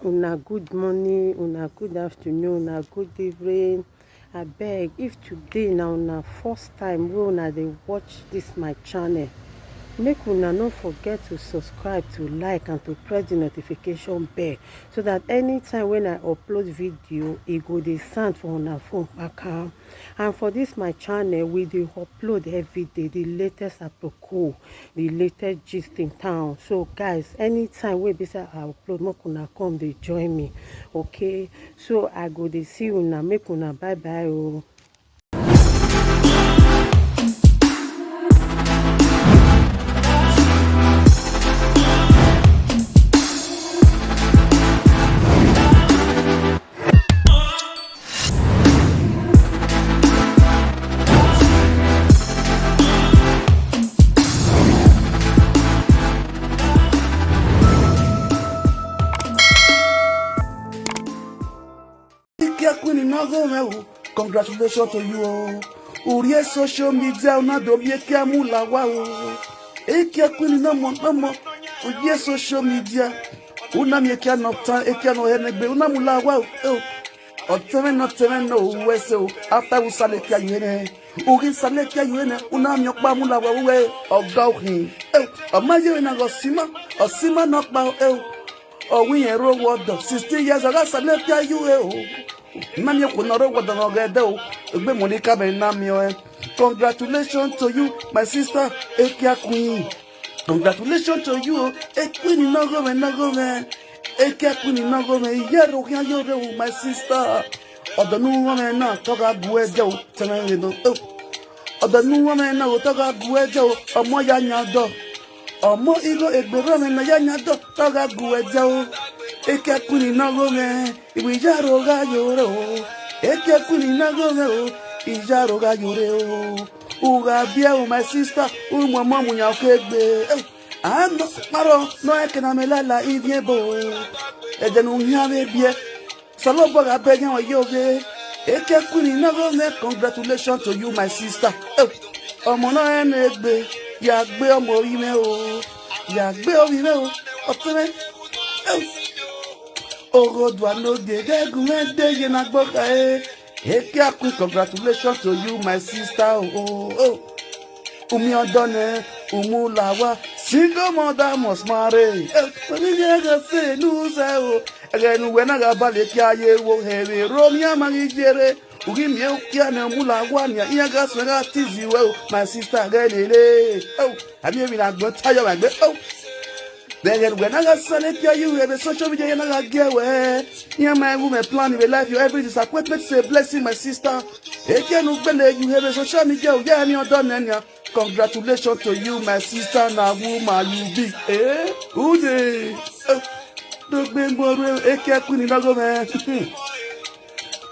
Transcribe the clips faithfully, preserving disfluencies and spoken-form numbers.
Una good morning, una good afternoon, una good evening. Abeg, if today na una first time wey una dey watch this my channel, make una no forget to subscribe, to like, and to press the notification bell, so that anytime when I upload video, e go dey sound for una phone kpakpa. And for this my channel, we dey upload every day the latest aproko, the latest gist in town. So guys, anytime wey be say I upload, make una come dey join me, okay? So I go dey see una, make una bye bye o. Ikia Queen ne ọ ghe mwẹ o, congratulations to you o. U rhie social media, u na do miẹn Ikia mu la owa o. Ikia Queen nọmọ nọmọ, u rhie social media, u na miẹn Ikia ne ọ tan, Ikia ne ọ hẹ ne egbe, u na mu la owa o. Eo, ọtẹn mwẹ ne ọtẹn mwẹ ne u wẹ ẹse o, after u sẹ Ikia ye nẹ, u ghi sẹ Ikia ye nẹ, u na miẹn ọkpa mu la owa, u wẹ ọga okhin. Eo, ọ ma ye vbe na ghe ọsima, ọsima nọkpa o. Eo, ọ wẹ irẹn rre owa ọdọ, sixteen years, ọ gha sẹ Ikia ye o. Ma miẹn okhuo ne ọ rre owa ọdọ ne ọ ghẹ dẹ o, egbe Monica mẹ na miẹn ọẹn. Congratulations to you, my sister, Ikia Queen. Congratulations to you o, Queen ne ọ ghe mwẹ, ne ọ ghe mwẹ. Ikia Queen ne ọ ghe mwẹ, iyẹrẹ okhian ye rre o, my sister. Ọdọ ne u ru ọmwẹ na, te ọ gha gu uẹ dia o, tẹmwẹ vbe nọ. Eo. Ọdọ ne u ru ọmwẹ na o, te ọ gha gu uẹ dia o, ọmọ ya yan dọ. Ọmọ igho egbe rre ọmwẹ ne ọ ya yan dọ, te ọ gha gu uẹ dia o. Ikia Queen ne ọ ghe mwẹ, I wẹ iyaro gha yo rre o. Ikia Queen ne ọ ghe mwẹ o, iyaro gha yo rre o. U gha biẹ o, my sister, u mu ọmọ mu yan oke gbe. Eo. A nọ kparọ ne ọ rẹn ke ne a mẹ lala ivbi ebo. Ẹdẹ ne u hian vbe biẹ, Osanobua gha bẹghe ẹmwẹ ye oghe. Ikia Queen ne ọ ghe mwẹ, congratulations to you, my sister. Eo, ọmọ ne ọ rẹn ne egbe, ya gbe ọmọ ovbi mwẹ o, ya gbe ovbi mwẹ o, ọtẹn mwẹ. Eo, oghodua ne ogie ghẹ gu mwẹ de ye ne agbọn khare. Ikia Queen, congratulations to you, my sister. Oh, oh, oh. U miẹn ọdọ nẹ, u mu la owa, single mother must marry. Eh, wẹ ghi ghe ẹghẹ ọse ne u zẹ o, ẹghẹ ne uwẹ na gha ba Ikia ye vbo hẹ vbe rro, ne iran ma ghi ye rre. U ghi miẹn Ikia ne ọ mu la owa nian, iran gha suẹn gha tease wẹ o, my sister, ghẹ lele. Oh, a miẹn emwi ne agbọn ta yọ vbe egbe. Oh. Vbe ẹghẹ ne uwẹ na gha sẹ Ikia ye vbe social media, iran na gha gie wẹ. Iran ma rẹn vbe u mwẹ plan vbe life, your every disappointment is a blessing, my sister. Ikia ne u gbele ye vbe social media, u ya miẹn ọdọ nẹ nian. Congratulations to you, my sister, na woman you be. Eh, ude. Eh, dogbe mọ rre, Ikia Queen ne ọ ghe mwẹ.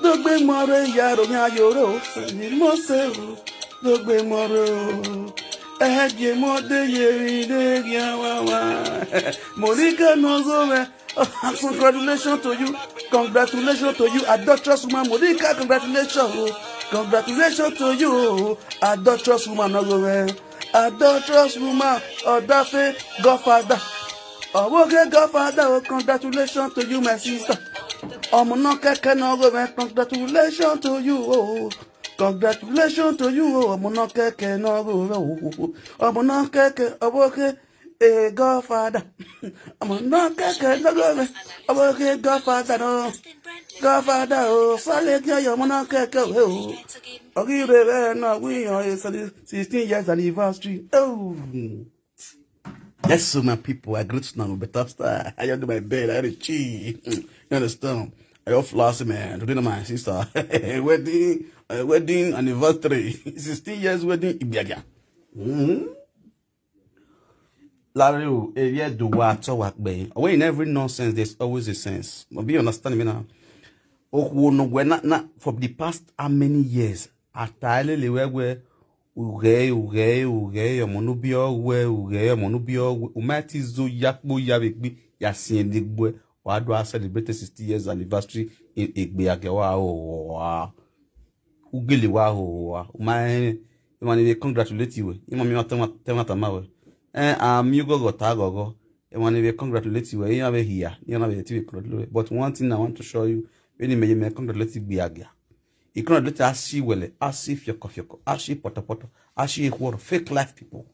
Dogbe mọ rre, iyaro yan yo rre o, ni mọ sẹ o. Dogbe mọ rre o. Ẹhẹ gie mọ de ye vbe ire ghian wawa. Monica ne ọ ghe mwẹ. Congratulations to you. Congratulations to you, adulterous woman. Monica, congratulations o. Congratulations to you o. Adulterous woman ne ọ ghe mwẹ. Adulterous woman, ọdafe, godfather. Ọvbokhan godfather o, congratulations to you, my sister. Ọmọ ne ọ kẹkẹ ne ọ ghe mwẹ, congratulations to you o. Congratulations to you o, ọmọ ne ọ kẹkẹ ne ọ ghe mwẹ o. Ọmọ ne ọ kẹkẹ, ọvbokhan, eh, godfather. Ọmọ ne ọ kẹkẹ ne ọ ghe mwẹ, ọvbokhan godfather nọ. Godfather o, sẹ Ikia ye ọmọ ne ọ kẹkẹ o. Ọ ghi rre vbe na wẹ iran sixteen years anniversary. Oh. Yes, so my people, I greet you now, better star. I just do my bed, I dey chill. You understand? I just flash, man. Today na my sister wedding, uh, wedding anniversary, sixteen years wedding, ibiagia. Mm-hmm. Larry o, area do wa to wa gbe. When in every nonsense, there's always a sense. But be understand me now. Okhuo ne wẹ na, na, for the past how many years? A ta lele wẹ wẹ, ughẹ, ughẹ, ughẹ, ọmọ ne u biẹ ọ wẹ, ughẹ, ọmọ ne u biẹ ọ wẹ. U ma ti zo ya kpo ya vbe egbe, ya siẹn ne egbe, wa do a celebrate sixty years anniversary in egbe a gẹ wa o. U gele wa ho wa, u ma rẹn emwa ni vbe congratulate wẹ, emwa miẹn emwa ta emwa tama wẹ. Ẹn, a miẹn oghọghọ ta ghọghọ, Emwa ni vbe congratulate wẹ, iran vbe hia, iran na vbe te vbe congratulate wẹ. But one thing I want to show you, vbene imẹ ye mẹ congratulate igbe agia. I congratulate, a si wẹlẹ, a si fiọkọ fiọkọ, a si pọtọpọtọ, a si ekhuọrọ, fake life people.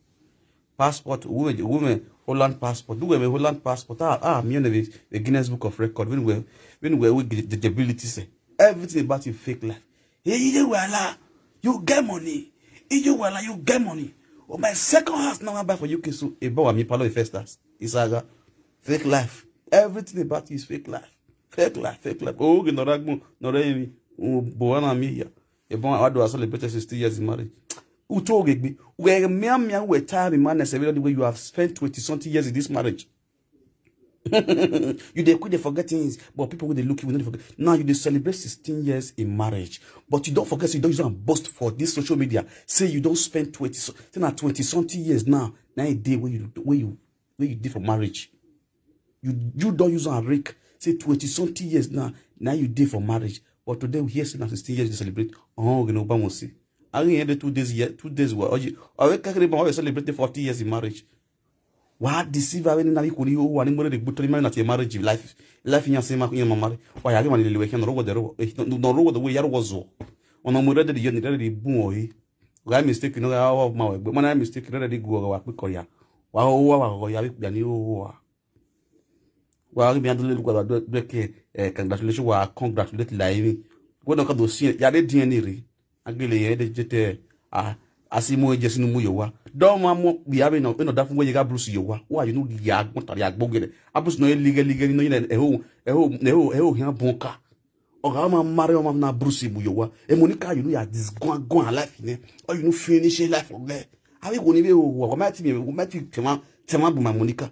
Passport, uwẹ, uwẹ Holland passport, uwẹ Holland passport, a, a miẹn vbe, vbe Guinness Book of Record, vbene uwẹ, vbene uwẹ, uwẹ credibility sẹ. Everything about you fake life. Hey, you get wahala, you get money. Hey, you get wahala, you get money. Oh, my second house now I buy for U K, so a boy wa mi palo first house. Isaga, fake life. Everything about you is fake life. Fake life, fake life. Oh, okay, no ragbo, no re mi. Oh, boy, na mi here. A boy, I do celebrate sixty years in marriage. Uto gegbe, where me and me, we time in madness, every day where you have spent twenty something years in this marriage. You dey quick dey forget things, but people wey dey look you, we no dey forget. Now you dey celebrate sixteen years in marriage, but you don forget say you don use am boast for this social media. Say you don spend twenty, so- say na twenty something years now. Na a day wey you wey you wey you dey for marriage. You you don use am rake. Say twenty something years now. Now you dey for marriage, but today we hear say na sixteen years you dey celebrate. Oh, you know, Obama see. I think the two days here, two days were. Oh, you, I will celebrate forty years in marriage. Wa deceive avbe ne na vbe ikhuo ni yo, wa ni mu ẹre gbe otọ ni ma na tie marriage life, life iran sẹ ma iran ma marry. Wa ya ghi emwa ni lele wẹ khian ne ọ rre owa dẹ rre owa, eh, ne ọ rre owa dẹ wẹ ya rre owa zọ. Ọna mu Red Dead ye ni, Red Dead bun ọre. Gha mistake ne ọ gha ma wẹ gbe, ma na mistake, Red Dead gu ọghọ wa kpe kọ ya. Wa ho wa wa ghọghọ ya vbe ikpia ni ho wa. Wa ghi mẹ iran do lele uwa do do ke, eh, congratulation, wa congratulate la emwi. Wẹ ne ọ ka do siẹn ya de diẹn ni rre. A gele yẹn de je te, a, a si mu eje sinu mu ye owa. Dọ ma mu okpia vbe nọ, vbene ọ da fun wẹ ye gha Bruce ye owa. Wa ye unu ya agbọn tare agbọn gele. A Bruce nọ ye lighe lighe ni nọ ye na ẹho, ẹho, ẹho, ẹho hian bun ka. Ọ gha ma marry ọmwa na Bruce mu ye owa. E Monica, you know, ya disguan guan life nẹ. Or you know, finish life of there. Avbe ikhuo ni vbe owa, wa ma ti mi, wa ma ti tema, tema bu ma Monica.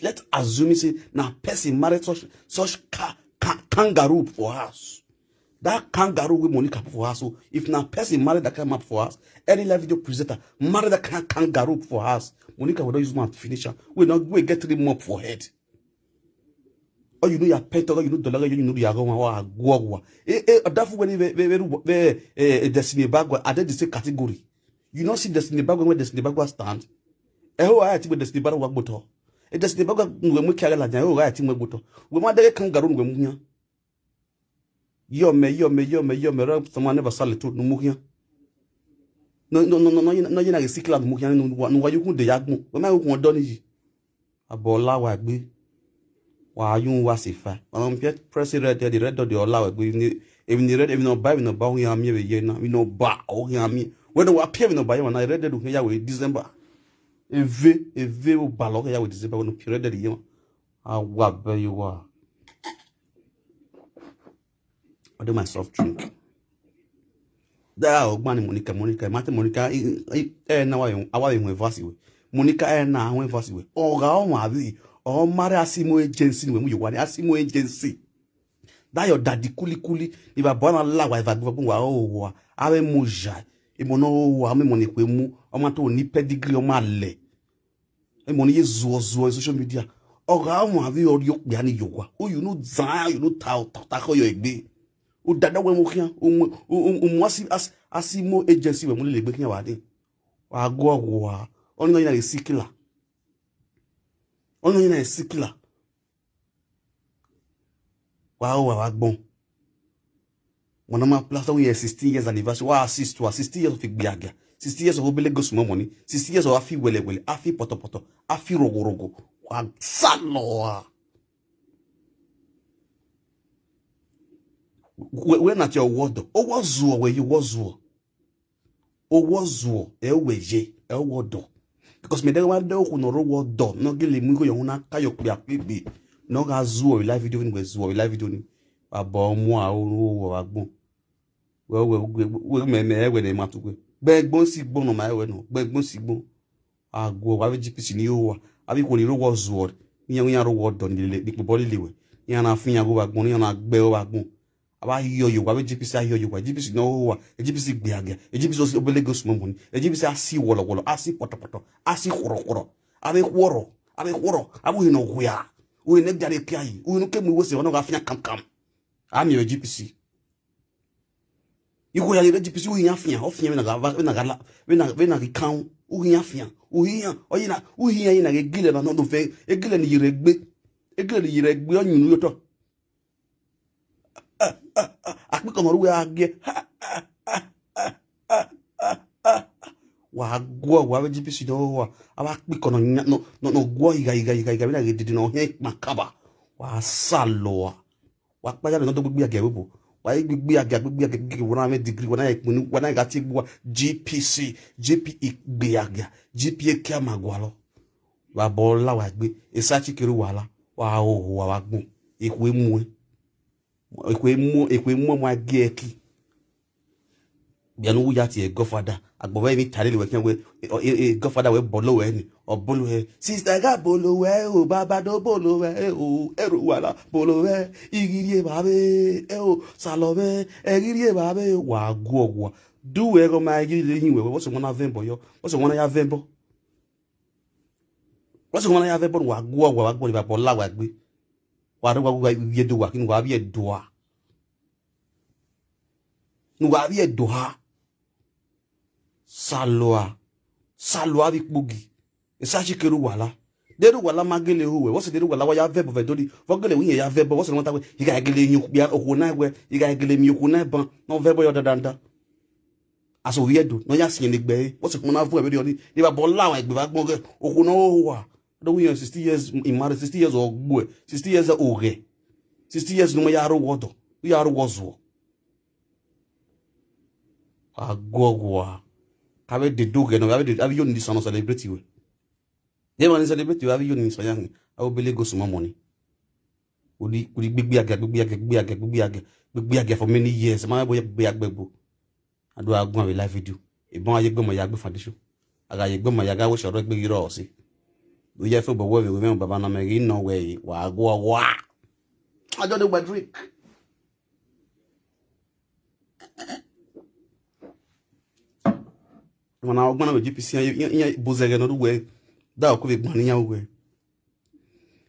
Let's assume say na person marry such such ca- ca- kangaroo for house. That kangaroo wey Monica put for house. So if na person marry that kind man for house, any live video presenter marry that kind kangaroo for house, Monica will not use man finish am. We not we get three mop for head. Or you know your pet, or you know the lawyer, you know the yago wa guagua. Eh eh, that when we we we eh, Destiny Bagua, I dey the same category. You not see Destiny Bagua when Destiny Bagua stand. Ẹho a ti wẹ Destiny Bagua gbotọ. E Destiny Bagua nuẹ mu kia la jan, ẹho a ti mu gbotọ. Wẹ ma dẹghe kangaroo nuẹ mu hian. Yọ mẹ, yọ mẹ, yọ mẹ, yọ mẹ, ra sama never sale to nu mu hian. No no no no no, no ye na ghe sikila nu mu hian, nu wa nu wa yu kun de ya gbọn. Wẹ ma ghun ọdọ ni yi. Abọ la wa gbe. Wa yu wa se fa. Ọna mu press Red Dead, Red Dead ọ la wa gbe. Emwi ni Red, emwi ne ọ ba, emwi ne ọ ba, ọ khian miẹn vbe ye na. Emwi ne ọ ba, ọ khian miẹn. Wẹ ne wa pie emwi ne ọ ba ye na, Red Dead u khian ya wẹ December. Eve, eve u ba lọ khian ya wẹ December, wẹ ne u pie Red Dead ye na. A wa bẹ ye wa. I do my soft drink. Da ọgban ni Monica, Monica, ma te Monica, i- i- ẹ na wa, a wa vbe huẹn verse wẹ. Monica ẹ na huẹn verse wẹ. Ọ gha ọmwa vbe, ọ ma rẹ Asimo agency wẹ mu ye owa ni, Asimo agency. Da yọ dadi kulikuli, ni va bọ na la wa eva gbọgbọ wa o wa. Avbe mu ya, emo ne o wa, emo ne kue mu, ọ ma to ni pedigree, ọ ma lẹ. Emọ ni ye zuọ zuọ social media. Ọ gha wan vbe ọ rrie okpia ni ye owa. Uyu nu zan, uyu nu ta ta khọ yọ egbe. U dada wẹ mu khian, u mu, u, u, u mu Asi-, As-, Asimo agency wẹ mu lele egbe khian vbe adin. Wa guọ wa. Ọni nọ ye na ghe sikila. Ọni nọ ye na ghe sikila. Wa ho wa wa gbọn. Mọ na ma plaster we sixteen years anniversary. Wa assist wa sixteen years of igbiagia. Sixteen years of obele gosumo money. Sixteen years of afi wẹlẹwẹlẹ, afi pọtọpọtọ, afi rogorogo. Wa salọ wa. Wẹ, wẹ na tie ọwọdọ. Ọwọ zuọ wẹ ye ọwọ zuọ. Owọ zuọ, ẹ wẹ ye, ẹ wọ dọ. Because mẹ dẹghe ma dẹ okhu ne ọ rre owọ dọ, ne ọ gele mu igho ye ọhun na ka ye okpia kpegbe, ne ọ gha zuọ vbe live video ni, wẹ zuọ vbe live video ni. Abọ mu aro ru owọ vbe agbọn. Wẹ, wẹ, wẹ, wẹ, mẹ, mẹ, ẹ wẹ ne ma tu wẹ. Gbẹgbọn si gbọn nọ ma ẹ wẹ nọ, gbẹgbọn si gbọn. A guọ, wa vbe G P C ni ho wa. Avbe ikhuo ni rre owọ zuọ, iran, iran rre owọ dọ ni lele, ni kpobọ lele wẹ. Iran na fian gho vbe agbọn, iran na gbe ẹre vbe agbọn. A vbe yọ ye owa, vbe G P C a yọ ye owa, G P C ne ọ ho owa, G P C gbe agia, G P C obele go small money, G P C a si wọlọwọlọ, a si pọtọpọtọ, a si khọrọkhọrọ, a vbe khọrọ, a vbe khọrọ, a vbe uhi ne ọ wia, uhi ne dia rre kia yi, uhi ne ke mu iwe se, ọ nọ gha fian kamkam. A miẹn vbe G P C. Igho ya ye vbe G P C, uhi iran fian, ọ fian vbene a gha, vbene a gha la, vbene a, vbene a ghi kan. U khian fian, u khian, ọ ye na, u khian ye na ghe egilẹ na nọ do vẹ, egilẹ ni yerre egbe, egilẹ ni yerre egbe, ọ yunnu ye otọ. Akpikọ ne ọ rre uwẹ a giẹ. Wa guọ, wa vbe G P C ne ọ wa, a wa kpikọ nọ yan, nọ, nọ, nọ guọ igha, igha, igha, igha, vbene a ghe dede ne ọ hiẹn ikpan kaba. Wa salọ a. Wa kpa ya ne ọ do gbegbe agia vbe obo. Wa i gbegbe agia, gbegbe agia, gbegbe agia, wa na mwẹ degree, wa na ikpinnu, wa na gha tie egbe uwa, G P C, G P igbe agia, G P ekia ma gualọ. Wa bọ la wa egbe, esa chi kere uwa la, wa hoho wa vbe agbọn, ekhue muẹn. Ekhue mu, ekhue mu ọmọ a gie ẹki. Bia ne u ya tie godfather, agbọn vbe emwi ta lele wẹ khian wẹ, e, e, e, godfather wẹ bọlọ wẹ ni, ọ bọlọ wẹ, sister gha bọlọ wẹ o, baba do bọlọ wẹ o, ẹro wa la bọlọ wẹ, ighi rhie evba vbe, ẹ o, salọ mwẹ, ẹ ghi rhie evba vbe, wa guọ wa. Du wẹ ghe ọ ma ghi rhie hin wẹ, wẹ, vbọsẹ wọn na vẹ ẹbọ yọ, vbọsẹ wọn na ya vẹ ẹbọ. Vbọsẹ wọn na ya vẹ ẹbọ, wa guọ wa, wa guọ ni, wa bọ la wa egbe. Wa rre wa, wa vbiẹ do wa, kinu wa vbiẹ do a. Ne uwa vbiẹ do ha. Salua, salua vbe ikpogi. Esa chi kere uwa la. Deghẹ uwa la ma gele ho wẹ, vbọsẹ deghẹ uwa la wa ya vẹ ẹbọ vbe do ni, vbe ọ gele wẹ iran ya vẹ ẹbọ, vbọsẹ ne ọ ma ta wẹ, I gha gele yin okpia okhuo na wẹ, I gha gele miẹn okhuo na ban, ne ọ vẹ ẹbọ ye ọdandanda. Aso vbiẹ do, ne ọ ya siẹn ne egbe ẹre, vbọsẹ ne ọ na vuọn vberriọ ni, ne evba bọ la wa egbe vbe agbọn ghe, okhuo ne ọ ho uwa. Do wẹ iran sixty years, he married, sixty years ọ gbuẹ, sixty years oghẹ, sixty years ne ọ ma ya rre owa ọdọ, ya rre owa ọzuọ. Aguọgua. Ka vbe dede oghẹ nọ, a vbe dede, a vbe yo ni isan nọ celebrate wẹ. Emwa ni celebrate wẹ, a vbe yo ni isan ya hin, a vbe obele go sumọ mọ ni. Udi, udi gbigbi agia, gbigbi agia, gbigbi agia, gbigbi agia, gbigbi agia for many years. Ma vbe gbigbi agia gbe. A do gha guan vbe live video. Ebọn a ye egbe ọmọ ya gbe foundation. A gha ye egbe ọmọ ya gha wẹ sẹ ọrọ egbe ghi rrọọ ọse. Do ye fẹ obọ wẹ vbe wẹ mwẹ baba na mẹ ghi nọ wẹ wa guọgua. A just dey drink. Emwa na ọgbọn na vbe G P C iran, iran, iran bozẹ ẹghẹ ne ọ rre uwẹ, da okue vbe gban ne iran uwẹ.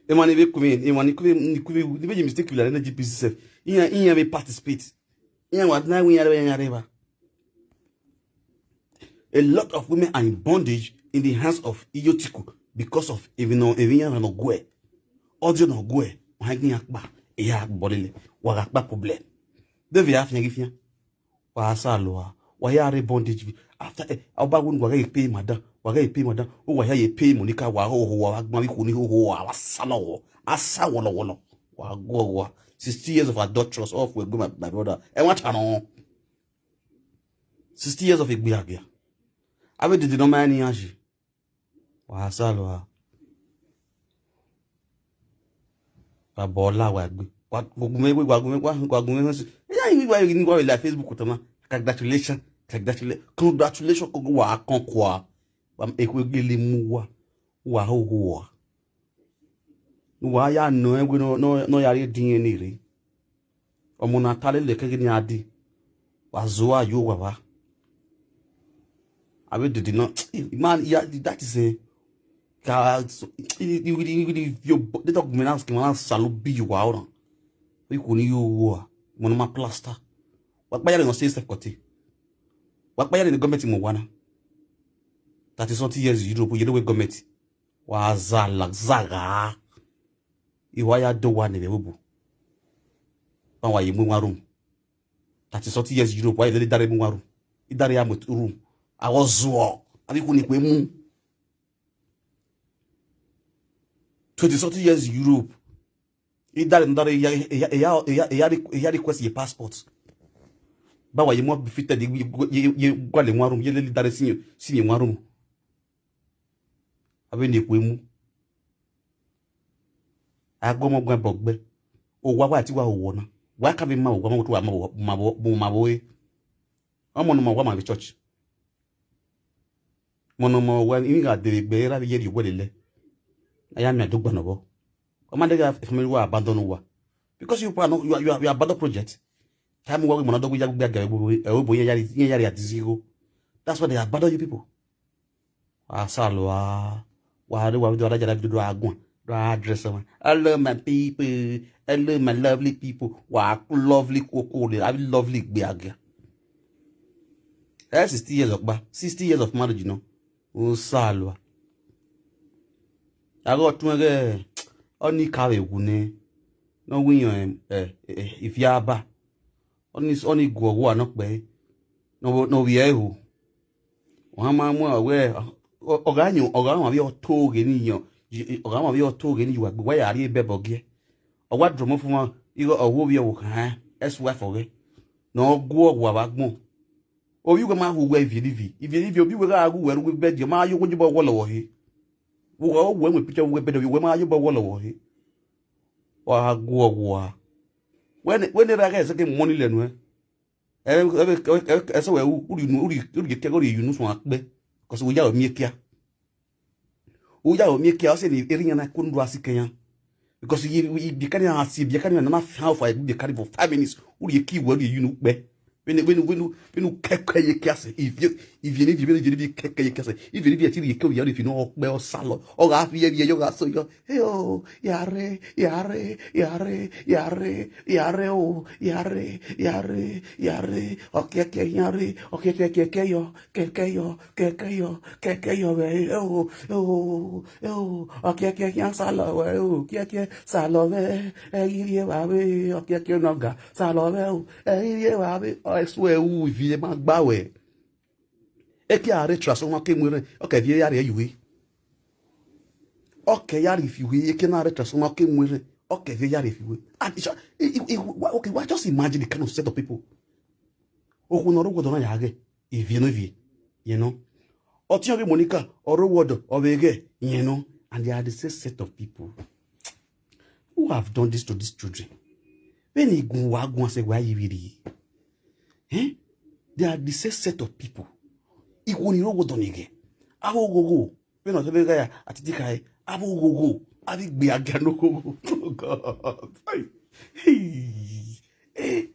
Emwa ni vbe ku emwi, emwa ni ku emwi, ni ku emwi, ni vbe ye mistake vbe la ne G P C sef, iran, iran vbe participate. Iran wa na wẹ iran rre, iran rre evba. A lot of women are in bondage in the hands of iyotiku because of emwi nọ, emwi iran nọ guẹ. Ọdiọn nọ guẹ, wa ghi iran kpa, eya bọ lele, wa gha kpa problem. Deghẹ a fian ghi fian. Wa sa lua, wa ya rre bondage vbe. After, eh, ọba wẹ ne wa ghẹ ye pay madam, wa ghẹ ye pay madam, uwa hia ye pay Monica, wa hoho, wa gban vbe ikhuo ni hoho, wa, wa sa lọ, a sa wọlọwọlọ, wa guọgua. Sixty years of adulterous, of we go, my, my brother. Ẹmwata nọ. Sixty years of egbe agia. A vbe dede ne ọ ma rẹn ne iran yi. Wa sa lua. Wa bọ la wa egbe. Wa, wa gu mwẹ, wa gu mwẹ, wa, wa gu mwẹ họn si. Eya, iwa ni wa vbe la Facebook otọ na. Congratulations, congratulations, congratulations, kogo wa kọn kua. Wa, ekhue gele mu wa. Wa hoho wa. Wa ya nọ ẹn wẹ ne ọ, ne ọ, ne ọ ya rhie ediọn ne rre. Ọmọ na ta lele ẹkẹghe ne a di, wa zẹ uwa ye owa vba. A vbe dede nọ, man, yeah, that is a, ka, so, i, i, i, i, i, yo, de dọgumẹ na, skima na salu bi yo wa ọna. Ikhuo ni yo owa, ọmọ ne ọ ma plaster. Wa kpa ya ne ọ se self kọte. Wa kpa ya ne gọọmenti mu wa na. Thirty something years Europe, ye do wẹ gọọmenti. Wa za la, za gha. I wa ya do wa ne vbe obo. Ba wa ye mu one room. Thirty something years Europe, wa ye lele idare mu one room. Idare ya mu room. A gha zuọ, a vbe ikhuo ni kue mu. Twenty something years Europe. Idare, idare ya, ya, ya, ya, ya, ya re-, ya request ye passport. Ba wa ye mu fitted ye, ye, ye, ye gualọ one room, ye lele idare sin, sin ye one room. A vbe ne ekhue mu. A gu ọmọ guan ẹbọ gbe. Owa wa ti wa hoho na. Wa ka vbe ma owa ma, wa ma, ma, ma, ma, ma, ma, ọmọ ne ọ ma owa ma vbe church. Ọmọ ne ọ ma owa, emwi gha dee vbe egbe, ra vbe ye rhie owẹ lele. A ya miẹn do gba nọ vbọ. Ọ ma deghẹ family wa abandon uwa. Because you are no, you are, you are, you are abandon project. Time uwa ghi mọ na dọghe ya gbẹ gẹ, ẹvbo iran ya rhie, iran ya rhie adizigho. That's why they abandon you people. Wa sa lua, wa rre wa video, wa da yara video do a guan, do a address ọmwa. Hello my people, hello my lovely people, wa lovely koko le, a lovely gbe agia. Eh, sixty years ọkpa, sixty years of marriage, you know. Osalua. Aghẹ ọtuẹn ghẹ, ọnii ka vbe wu nẹ, ne ọ winyan, eh, eh, eh, ifiaba. Ọnii, ọnii guọghọ nọ kpẹre, ne ọ, ne ọ vbiẹ ho. Ọ ma mu wẹ, ọ, ọ gha yan, ọ gha wan vbe ọto ghe ne iyan, ọ gha wan vbe ọto ghe ne iye uwa gbe, wa ya rrie bẹbọ giẹ. Ọ wa drọmọ fuma, igho ọ wo vbiẹ vbe okhan, ex-wife ọghẹ. Ne ọ guọghọ vbe agbọn. Ovbi uwẹ ma hu wẹ ivie ne ivie, ivie ne ivie, ovbi uwẹ gha gu wẹ rre uwu bed, ọ ma yo wẹ ọ ye obọ wọlọ vbe ọvbokhan. Vbe uwẹ mu picture vbe uwu bed, ovbi uwẹ ma yo obọ wọlọ vbe ọvbokhan. Wa gha guọghọ a. Wẹ ne, wẹ ne erha ghẹ zẹgẹ money lẹ nuẹn. Ẹvbo, ẹvbo, ẹvbo, ẹsẹ wẹ u, u rhie unu, u rhie, u rhie kẹ, u rhie unu suẹn akpẹ, because u ya aro miẹn ekia. U ya aro miẹn ekia, ọ sẹ ne erha iran na ku unu do a sikẹ iran. Because iye, ibiẹka ne iran si, ibiẹka ne iran na fian ofa, ibiẹka ni for five minutes, u rhie eki wẹ, u rhie unu kpẹ. Vbene, vbene, vbene, vbene u kẹkẹ ye ekia sẹ, ivie, ivie ne ivie, vbene ivie ne ivie kẹkẹ ye ekia sẹ, ivie ne ivie ẹti rhie eke ovbi ya rhie fi ne ọ kpẹ, ọ salọ, ọ gha fi ẹvbiẹ yọ, ọ gha sẹ yọ. Eo, ya rre, ya rre, ya rre, ya rre, ya rre o, ya rre, ya rre, ya rre, ọ kiẹkiẹ khian rre, ọ kiẹkiẹ kiẹkiẹ yọ, kẹkẹ yọ, kẹkẹ yọ, kẹkẹ yọ vbe eo, eo, eo, ọ kiẹkiẹ khian salọ vbe eo, kiẹkiẹ salọ vbe, ẹ i rhie evba vbe, ọ kiẹkiẹ nọ ga, salọ vbe eo, ẹ i rhie evba vbe, ọ suẹ ru ivie ma gba wẹ. Ekia rre transformer ke mu erhẹn, ọ kẹ viẹ ya rhie ye uhe. Ọ kẹ ya rhie fi uhe, ekia na rre transformer ke mu erhẹn, ọ kẹ viẹ ya rhie fi uhe. And it's, it, it, it, wa-, okay, wa just imagine the kind of set of people. Okhuo ne ọ rre owa ọdọ na ya ghẹ, ivie nọ ivie, yẹn nọ. Ọtiọnrẹn Monica, ọ rre owa ọdọ, ọ vbe ghẹ, yẹn nọ. And they are the same set of people. Who have done this to these children? Vbene I gun wa guan sẹ wẹ a ye vberriọ. Eh? They are the same set of people. Ikhuo ni rre owa ọdọ ni ghẹ. Avbe oghogho. Vbene ọ sẹ vbe gha ya, a titi khare. Avbe oghogho. Avbe igbe agia ne oghogho. Oh God. Hey. Hey.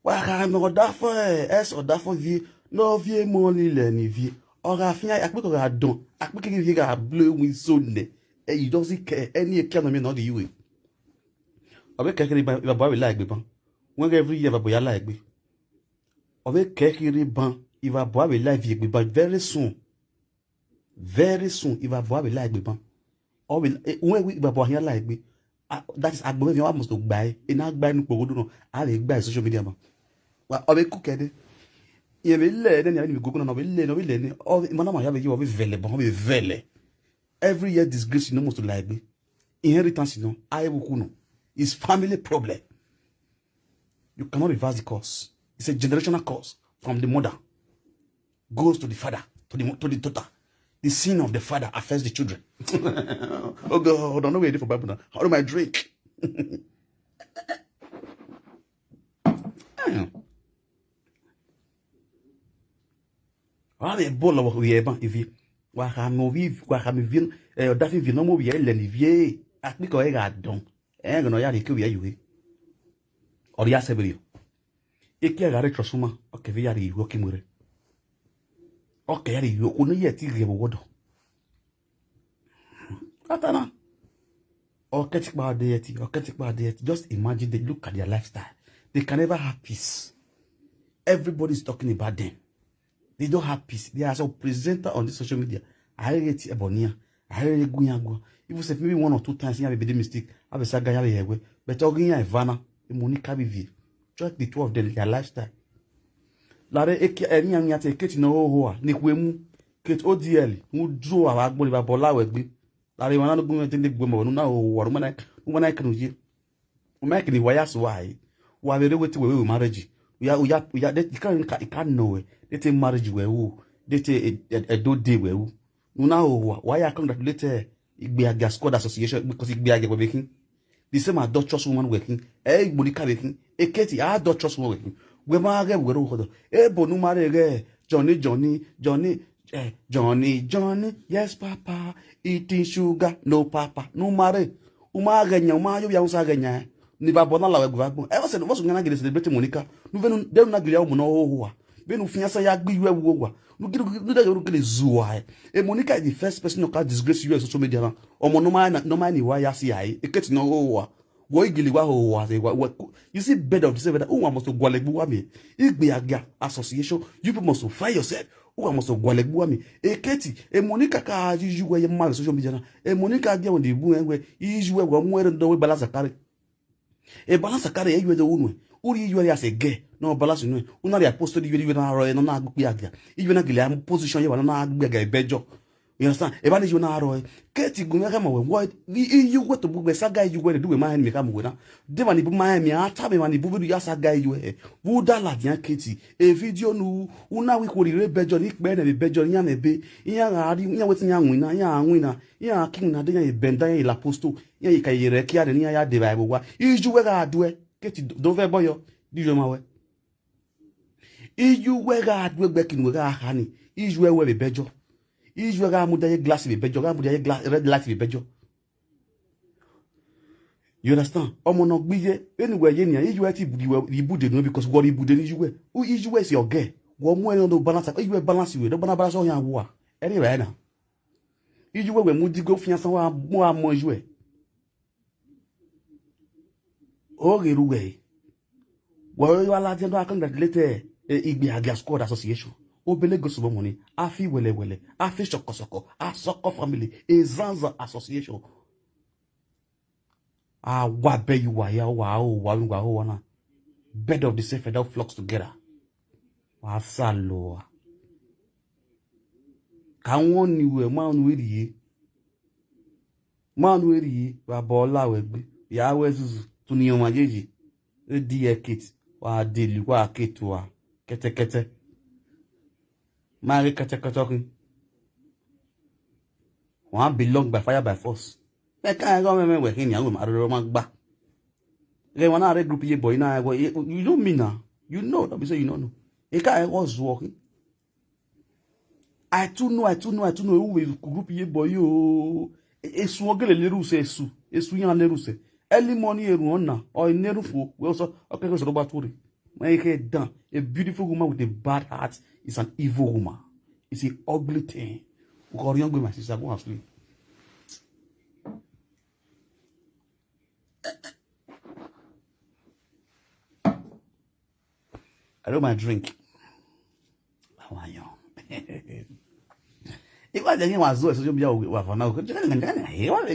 Wa gha mwẹ ọdafẹn, ẹse ọdafẹn vie, ne ọ viọ emọ ni lẹ ne ivie. Ọ gha fian, akpeke ọ gha dọn, akpeke ghi gha blo ewinso nẹ, ẹ i dọzi kẹ, ẹni ekia nọ miẹn ne ọ rhie ye uhe. Ọ vbe kẹ kherhe ban, evba bua vbe la egbe ban. Wẹ ghẹ every year evba bua ya la egbe. Ọ vbe kẹ kherhe ban, evba bua vbe la ivie egbe ban very soon. Very soon, evba bua vbe la egbe ban. Ọ vbe, eh, wẹ evba bua khian la egbe. Ah, that is, agbọn mwẹ viọ almost gba ẹre, ena gba ẹre ne ukpoghodo nọ, a vbe gba ẹre social media ban. Wa, ọ vbe ku kẹ dẹ. Irẹn vbe lẹ nẹ, ne a vbe ni vbe gogo na, ọ vbe lẹ nẹ, ọ vbe lẹ nẹ, ọ vbe, emọ na ma ya vbe ye, ọ vbe vẹlẹ ban, ọ vbe vẹlẹ. Every year disgrace ne almost la egbe. Inheritance nọ, a vbe ku nọ. It's family problem. You cannot reverse the curse. It's a generational curse from the mother. Goes to the father, to the mo-, to the daughter. The sin of the father affects the children. Oh God, I don't know where you for Bible now. How do my drink? Wa vbe bọlọ vbe evba ivie. Wa khama ovbi, wa khama ivie, eh, ọdafẹn ivie ne ọ mu ovbi ẹre lẹ ne ivie. Akpeke ọre gha dọn. Ẹghẹ ne ọ ya rhie eke ovbi ẹre ye uhe. Ọ rhie asẹ vberriọ. Ekia gha rre trọsuma, ọ kẹ vbe ya rhie ye uhe, ọ ke mu erhẹn. Ọ kẹ ya rhie ye uhe, okhuo ne ọ ye ẹti ghe vbe owa ọdọ. Atana. Ọ kẹ ti kpa de ẹti, ọ kẹ ti kpa de ẹti. Just imagine, they look at their lifestyle. They can never have peace. Everybody is talking about them. They don't have peace. They are some presenter on this social media. A rere ti ẹbọ nian. A rere gu iran guan. Even sef, maybe one or two times, iran vbe be do mistake. A vbe sa ga, iran vbe hẹ wẹ. But ọ ghi iran eva na, emọ ni ka vbe ivie. Check the two of them, their lifestyle. Lare eke, eh, iran, iran te Kate ne ọ hoho a, ne ikhuo emu. Kate O D L, u dro avbe agbọn ni vbe abọ la wẹ gbe. Lare emwa na ne gu iran te ne gbe mọ, ne u na hoho a, ne u ma na, ne u ma na kene ye. U ma kene wa ya sua ẹre. Wa vbe rre wẹ te wẹ vbe marriage. U ya, u ya, u ya, de, I ka, I ka, I ka nọ wẹ. De te marriage wẹ ru. De te e-, e-, ẹdode wẹ ru. Ne u na hoho a, wa ya congratulate igbe agia squad association, because igbe agia wẹ vbe khin. The same adulterous woman wẹ khin. Ẹ igbo ni ka vbe khin. Ekete adulterous woman wẹ khin. Wẹ ma ghẹ wẹ rre owa ọdọ. Ebo ne u ma rre ghẹ Johnny, Johnny, Johnny, eh, Johnny, Johnny, yes, papa, eating sugar, no, papa, ne u ma rre. U ma ghẹ yan, u ma yo vbe a sa ghẹ yan. Ni vbe abọ na la wẹ gu vbe agbọn. Ẹ, vbọsẹ, vbọsẹ u na gele celebrate Monica. Nu vbene, de u na gele ya ọmọ ne ọ hoho a. Vbene u fian sa ya gbe iyuẹ vbe uwu owa. Nu gele, nu gele, nu gele zuẹ ẹre. E Monica is the first person ne ọ ka disgrace you on social media na. Ọmọ ne ọ ma, ne ọ ma ni wa ya si a, e Kate ne ọ hoho a. Wẹ i gele wa ho wa se wa, wẹ ku-, you see, bird of the same feather, uwa must gualọ egbe uwa miẹn. Igbe Agia Association, you people must find yourself. Uwa must gualọ egbe uwa miẹn. Eketi, emoni kaka yi uwẹ ye ma social media na. Emoni ka gie wẹ ni bu wẹ, yi uwẹ wẹ mu ẹre ndo wẹ Bala Zakari. E Bala Zakari, e uwẹ do unu. U rhie uwẹ ya sẹ gẹ, nọ Bala si nuẹn. U na rhie apostle uwẹ, uwẹ na rrọọ, nọ na gbe Agia. Uwẹ na gele a position ye wa, nọ na gbe Agia ebẹjọ. You understand? Evba ni uwẹ na rrọọ, Keti gu mwẹ khama wẹ, wẹ, i, i, uwẹ to bu wẹ saga uwẹ ne du wẹ ma enemy khama wẹ na. De emwa ni bu ma enemy, a tama emwa ni bu vbe ya saga uwẹ hẹ. Vbe u da ladian Keti, e video nu, u na wẹ ikhuo ni rre bẹjọ, ni kpẹ nẹ vbe bẹjọ, iran mwẹ ebe, iran gha rri, iran wẹ te iran winna, iran winna, iran ki winna, de iran ye bẹnda, iran ye la apostle, iran ye ka ye rẹ kia nẹ, iran ya de vbe ẹvbo wa. Iye uwẹ gha duẹ, Keti do vẹ ẹbọ yọ, de iye ma wẹ. Iye uwẹ gha du egbe kinu wẹ gha kha ni, iye uwẹ vbe bẹjọ. Iye uwẹ gha mudia ye glass vbe bẹjọ, gha mudia ye gla-, red light vbe bẹjọ. You understand? Ọmọ ne ọ gbe iye, vbene uwẹ ye nian, iye uwẹ te ibude nuẹn, because wọ rhie ibude ne iye uwẹ. U-, iye uwẹ is your girl. Wọ mu ẹre nọ do balance, iye uwẹ balance wẹ, do balance, balance ọyan wua. Ẹre vbe na. Iye uwẹ wẹ mu digo fian san wa mu a mọ iye uwẹ. Oghe ru wẹ, wẹ ọre wa ladian do a congratulate, eh, Igbe Agia Squad Association. Obele gosi vbe ọmọ ni, a fi wẹlẹwẹlẹ, a fi sọkọsọkọ, a sọkọ family, Ezanza Association. A wa bẹ ye uwa hia, uwa ho, uwa vbe uwa ho na. Bird of the same feather flocks together. Wa sa lo a. Ka wọn ni wẹ, ma nu erhie. Ma nu erhie, wa bọ la wẹ gbe. Ya wẹ zuzu, tu ni ọmwa yeye. E di ẹkete, wa deli, wa ke tua. Kẹtẹkẹtẹ. Ma ghe kẹtẹkẹtẹ ọkhin. Wa belong by fire by force. Mẹ ka ẹghẹ ọmwẹmwẹ wẹ khin nian, wẹ ma rhorhọ ma gba. Ghẹ wa na rre group ye boy na, wẹ, you know me na. You know, no be say you no know. E ka ẹghẹ ọ zuọ khin. I too know, I too know, I too know, who will group ye boy yo. E-, esu ọgele lerusẹ, esu, esu yan lerusẹ. Early morning eru ọna, ọ i neru fo, wẹ ọsọ, ọkẹkẹ ọsọ ba tuorre. Wẹ i khe dan, a beautiful woman with a bad heart is an evil woman. It's an ugly thing. Ukọ riọn gbe, my sister, go and sleep. I love my drink. Àwọn àyàn. Ìwà jẹ́ kí wọ́n á zọ ẹ̀ social media wà fún náà. Ìwà jẹ́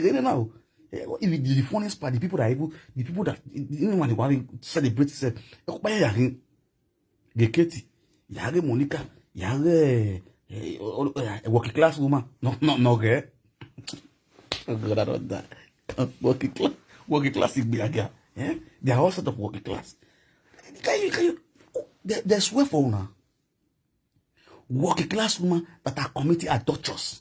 kí wọ́n á zọ. If the, the funniest part, the people that even, the people that, you know, when they want to celebrate itself, ẹ kó báyà yà kí Geketi, yà ghe Monica, yà ghe, eh, eh, working class woman. No, no, no, girl. Oh God, I don't die. Working class, working class Igbe Agia. Eh? They are all sort of working class. Can you, can you, they, they swear for una. Working class woman that are committing adulterous.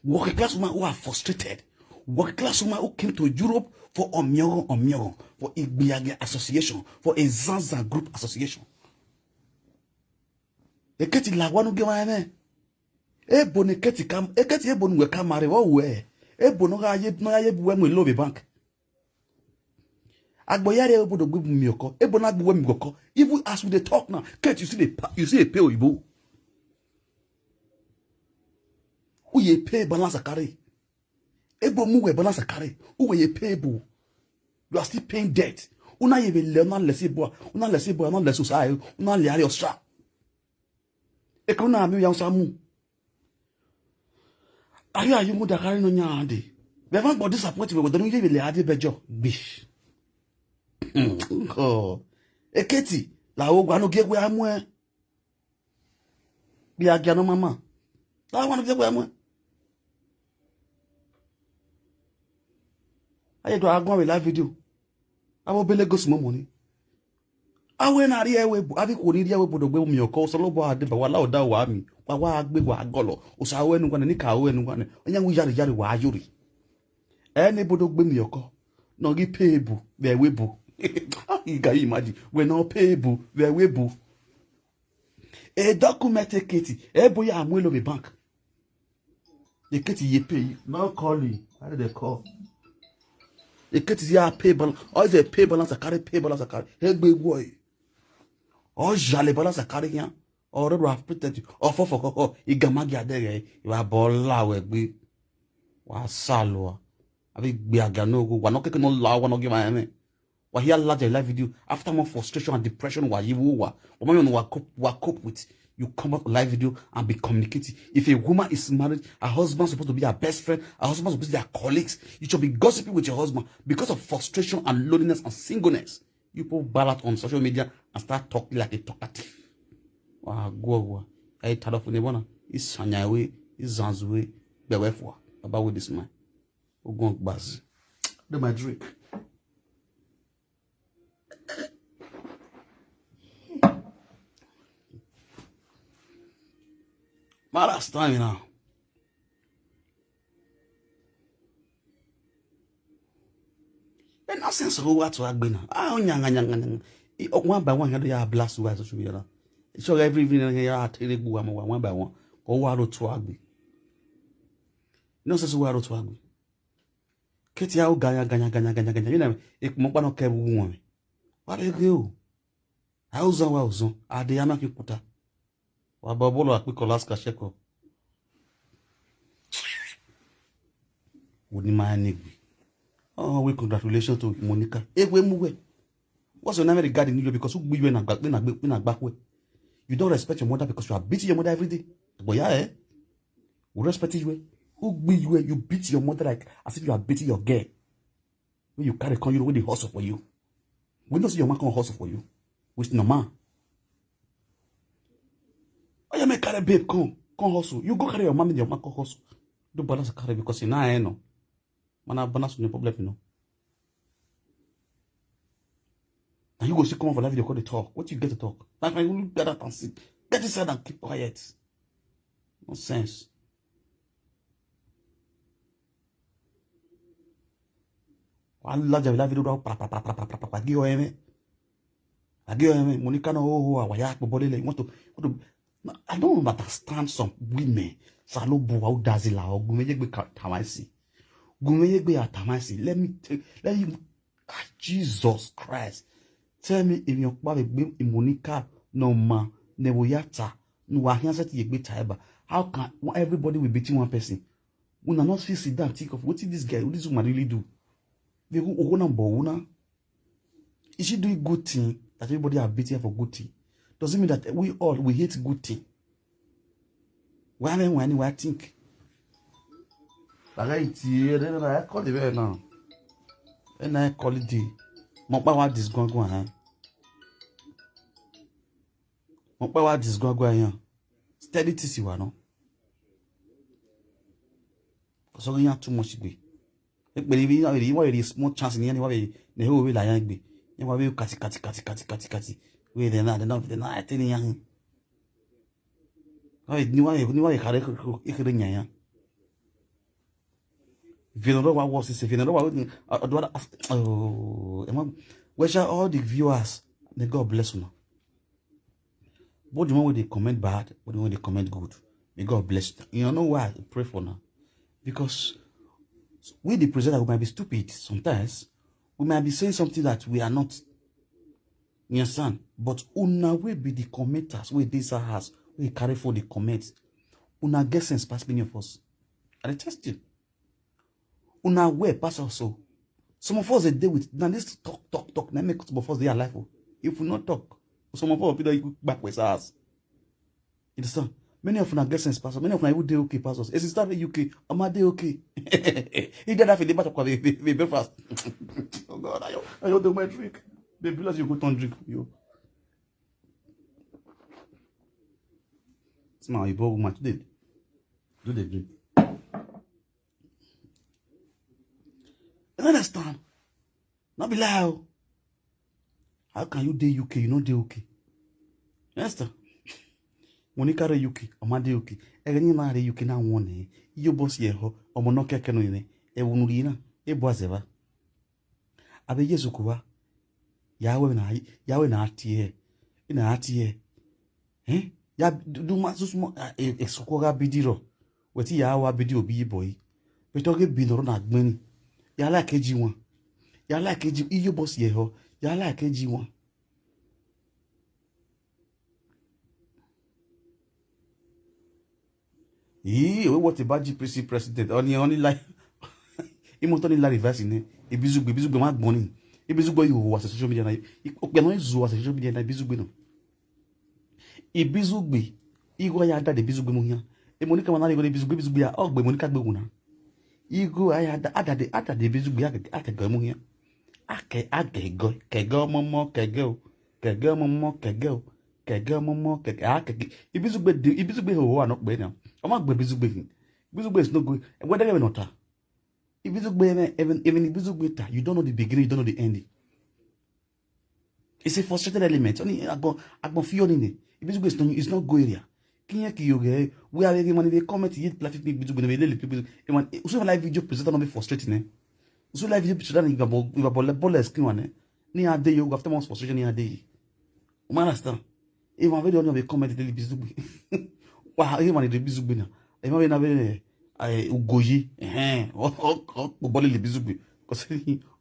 Working class woman who are frustrated. Working class woman who came to Europe for Omioro, Omioro, for Igbe Agia Association, for a Zanzan group association. Eketi la wa nu gie ma ẹmwẹ. Ebo ne Eketi ka, Eketi ebo ne uwẹ ka ma rre vbe ọ wẹ. Ebo ne ọ gha ye, ne ọ ya ye bu uwẹ mu elo vbe bank. Agbọn ya rrie ebo do gbe mu miẹn ọkọ, ebo na gbe uwẹ mu ọkọ. Even as we dey talk now, Keti, you see the pa-, you see a pay oyibo. U ye pay balance akare. Ebo mu uwẹ balance akare. U wẹ ye pay ebo. You are still paying debt. U na ye vbe lẹ, u na lẹ si ebo, u na lẹ si ebo, u na lẹ si osa, u na lẹ arre ọsa. Eke u na miẹn oya osa mu. Are you, are you mudia khare nọ yan dee? Vbe ẹmwẹ agbọn disappoint wẹ, wẹ dọnọ ye vbe lẹ a dee bẹjọ. Gbish. Eketi, la wo gua ne ogie wẹ a muẹn. Vbe a gia nọ mama. La wo gua ne ogie wẹ a muẹn. A ye do a guan vbe live video. Avbe obele gosi mọ mọ ni. Avbe na rrie ẹvbo ebo, avbe ikhuo ni rrie ẹvbo ebo do gbe miẹn ọkọ, Osanobua deba, wa la odaro wa miẹn, wa wa gbe wa gọlọ, Osa ru ẹre ne uwa nẹ, ne ika ru ẹre ne uwa nẹ, ọ yan wẹ iyare iyare wa yore. Ẹ ne ebo do gbe miẹn ọkọ, ne ọ ghi pay ebo vbe ẹvbo ebo. You can imagine, wẹ ne ọ pay ebo vbe ẹvbo ebo. E document Eketi, ebo ya mu elo vbe bank. Eketi ye pay, no call him. Why did they call? Eketi ya pay balance. Ọ zẹ pay balance akare, pay balance akare. Egbe wọ e. Ọ yale balance akare yan. Ọ rẹ ru afitẹti. Ọ fọfọ kọkọ. Igama gia dẹghẹ. Wa bọ la wẹ gbe. Wa sa lua. Avbe Igbe Agia ne ogho. Wa nọ keke nọ la, wa nọ gie ma ẹmwẹ. Wa hia ladian live video after more frustration and depression wa ye vbe uwa. Wa ma yan ne wa cope, wa cope with. You come out live video and be communicating. If a woman is married, her husband supposed to be her best friend, her husband supposed to be her colleagues. You should be gossiping with your husband because of frustration and loneliness and singleness. You people bail out on social media and start talking like a talkative. Wa guọ wa. Ẹ i ta dọ fo ne bọna. I sanya we, I zanzu we, gbe wẹ fua. Baba with this man. Ogun gbas. Do my drink. Ma understand me now. Ẹ nonsense ọ wa tuagbe na. Ah, ọ yanga, yanga, yanga. I, ọ, one by one, ya do ya blast wa social media na. It's all every evening, ya tere gbu wa mọ wa, one by one. Ọ wa ro tuagbe. Nonsense wa ro tuagbe. Kẹtia ọ ganya, ganya, ganya, ganya, ganya. You know, ekpọmọ ọkpa nọ kẹ vbe uwu wọn. Wa rre ghe o. A uzan wa uzan. A de ya ma khin kuta. Wa ba ọbọlọ akpikọ last ka check up. Wo ni ma ne egbe. Oh, we congratulations to Monica. E we mu we. What's your name regarding you because u gbe iye na gba, na gbe, na gba khuẹ. You don't respect your mother because you are beating your mother every day. But yeah, eh? We respect you, eh? U gbe iye, you beat your mother like as if you are beating your girl. When you carry come, you know, when they hustle for you. We don't see your man come hustle for you. Which no man. Oh, yeah, man, carry babe, come, come hustle. You go carry your man, your man come hustle. Do balance carry because you know, I know. Man, I balance no problem, you know. And you go see come for that video, call the talk. What you get to talk? That's why you gather and sit. Get inside and keep quiet. Nonsense. Wa la javi la video do pra pra pra pra pra pra pra gi o eme. Agi o eme, Monica no ho ho wa ya kpo bole le. You want to, want to, I don't understand some women. Salobu wa u dazi la ogun me yegbe ka tamasi. Gun me yegbe ya tamasi. Let me tell, let you, ah, Jesus Christ. Tell me if your pa be Monica no ma ne wo ya ta, no wa hian set yegbe ta eba. How can everybody will beat one person? Una not fit sit down think of what this guy, what this woman really do? They go, oh, na bo una. Is she doing good thing that everybody are beating her for good thing? Does it mean that we all, we hate good thing? Why am I, why am I think? Like I see, then I call the bell now. And I call it the. Mo pa wa disgungun, eh? Mo pa wa disgungun, eh? Steady tisi wa no. Because we are too much gbe. Ekpere vbe iran vbe, iran vbe small chance ni iran ni wa vbe ne ho vbe la iran egbe. Iran wa vbe kati, kati, kati, kati, kati, kati. Vbe de na, de na, de na, I tell iran. Wa vbe, ni wa vbe, ni wa vbe khare ekhere yan iran. Vbe ne ọ wa worse, vbe ne ọ wa, oh, emwa, we shall all the viewers, may God bless una. But the one wey dey comment bad, but the one wey dey comment good, may God bless you. You know why I pray for now? Because we, the presenter, we might be stupid sometimes. We might be saying something that we are not. You understand? But una wey be the commenters, wey dey inside house, wey carry for the comments, una get sense pass many of us. I dey test you. Una well pass us o. Some of us dey dey with, na this talk, talk, talk, na make some of us dey alive o. If we no talk, some of us fit don back with us. You understand? Many of una get sense pass us. Many of una even dey okay pass us. A sister dey U K, I'ma dey okay. He did that for the battle of the breakfast. Oh God, I, I don't do my drink. They be like you go turn drink, yo. Small, you bought woman today. Do the drink. You understand? No be lie o. How can you dey U K, you no dey okay? You understand? When you carry U K, I'ma dey okay. Ẹghẹ ne I ma rre U K na wọn nẹ, iyo boss ye họ, ọmọ nọ kẹkẹ nọ nẹ, ẹvbo ne u rhie na, e bu azẹ vba. Avbe Jesu kuwa, ya wẹ na, ya wẹ na tie, na tie. Eh? Ya du ma susu mo, esoko gha bidi rọ. Wẹ te ya wa bidi obi yi bọyi. But ọ ghe bi nọ rọ na gbẹn ni. Ya like ji wan. Ya like ji, iyo boss ye họ. Ya like ji wan. Ii, we what about G P C president? Ọni, ọni la, imoto ni la reverse nẹ. Ibizugbe, ibizugbe ma gbọn ni. Ibizugbe i hoho uwa sẹ social media na. Okpia nọ i zu uwa sẹ social media na, Ibizugbe nọ. Ibizugbe, igho a ya dade Ibizugbe mu hian. Monica ma na rhie igho ne Ibizugbe, Ibizugbe a, ọ gbe Monica gbe wu na. Igho a ya da, a dade, a dade Ibizugbe, a ke, a ke gọ mu hian. A ke, a ke gọ, ke gọ ọmọmọ, ke gọ o, ke gọ ọmọmọ, ke gọ o, ke gọ ọmọmọ, ke, a ke, Ibizugbe de, Ibizugbe hoho a nọ kpẹ na. Ọ ma gbe Ibizugbe hin. Ibizugbe is no good. Wẹ dẹghẹ vbene ọ ta. Ibizugbe, even, even Ibizugbe ta, you don't know the beginning, you don't know the end. It's a frustrated element. Ọni agbọn, agbọn fi ọni nẹ. Ibizugbe is not, is not go area. Kiyan ki yo ghe, we are the money they comment ye platform Ibizugbe, they lele people. Usu live video presenter no be frustrated nẹ. Usu live video presenter ni gabo, gabo le bole skin one nẹ. Ni a de yo, after months frustration ni a de yi. U ma understand? Emwa vbe rhie ọni vbe comment lele Ibizugbe. Wa, emwa ni rhie Ibizugbe na. Emwa vbe na vbe, eh, ugoyi. Ehẹn. Ọ, ọ, ọ, kpobọ lele Ibizugbe. Because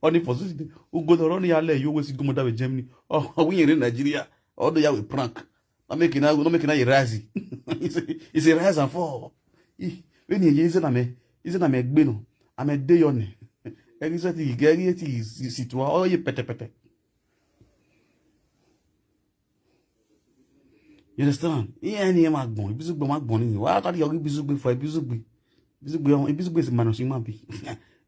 ọni for something. Ugo nọ rọ ni ya lẹ yo we si gomoda vbe Germany. Ọ, ọ wẹ irẹn rre Nigeria. Ọ do ya we prank. No make na, no make na ye rise. It's a, it's a rise and fall. I, vbene ye ize na mẹ, ize na mẹ gbe nọ. Amẹ de yọ nẹ. Ẹghi sẹ ti, ẹghi sẹ ti si tua, ọ ye pẹtẹpẹtẹ. You understand? Iran ni ma gbọn, Ibizugbe ma gbọn ni. Wa ka rhie ọghe Ibizugbe fo, Ibizugbe. Ibizugbe, Ibizugbe is minus human being.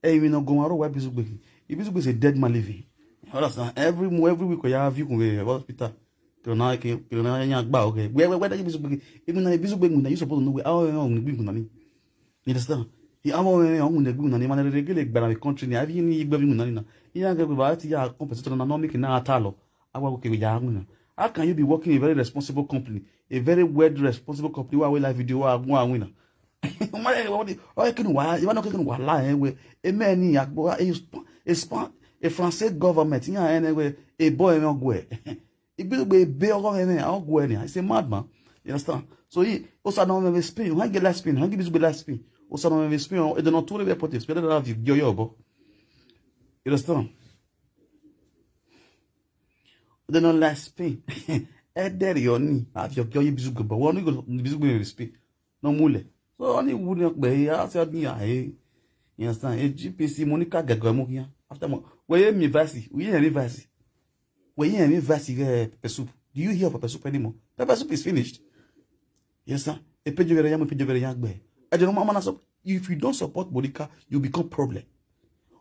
Ẹ, emwi ne ọ guọmwa rre owa Ibizugbe. Ibizugbe is a dead man living. You understand? Every mo-, every week, ọ ya view kun vbe hospital. Kẹrẹ na, kẹrẹ na ya gba ọghe. Wẹ, wẹ, wẹ, Ibizugbe, emwi na, Ibizugbe, emwi na, you suppose to know wẹ, how, how, how, You understand? He, avbe ọmwẹ mwẹ ọmọ ne ẹgbẹe na ni, emwa ne rherhe gele gba na vbe country ni, avbe iyẹn ni ye igbe vbe iwinna ni na. Iran ghẹ vbe a ti ya compensate na, ne ọ miẹn eke na gha ta lọ, a wa wẹ okevbe ya winna. How can you be working in a very responsible company, a very well responsible company, wa wẹ live video, wa gun a winna? Ọ ma rẹn, ọ rẹn kene uwa, emwa nọ kene uwa la rẹn wẹ, emẹ ni agbo, a, a, a France government, iran rẹn wẹ, ebọ ẹmwẹ ọguẹ. Ibizugbe ebe ọghe ọmwẹ mwẹ, ọ guẹ nian. He's a madman. You understand? So he, Osa nọ mwẹ vbe Spain, ọ hangẹ live Spain, ọ hangẹ Ibizugbe live Spain. Osa nọ mwẹ vbe Spain, ọ, ẹdẹ ne ọ tuorre vbe airport, Spain, ẹdẹ na viọ ogie ọyọ obọ. You understand? Ẹdẹ ne ọ la Spain, ẹdẹ rriọ ni, a viọ ogie ọyọ Ibizugbe obọ. Wẹ ọni Ibizugbe vbe Spain, ne ọ mu lẹ. So ọni wu ne ọ kpẹ, a sẹ ọni ya he. You understand? E G P C Monica gẹgẹ mu khian. After mo, wẹ ye miẹn Vice, u ye miẹn Vice. Wẹ ye miẹn Vice ghe Pepper Soup. Do you hear of Pepper Soup anymore? Pepper Soup is finished. Yes, sir. E page vbe rẹ ya mu, e page vbe rẹ ya gbe. Ẹ jẹ ne ọ ma, ma na sọ, if you don't support Monica, you become problem.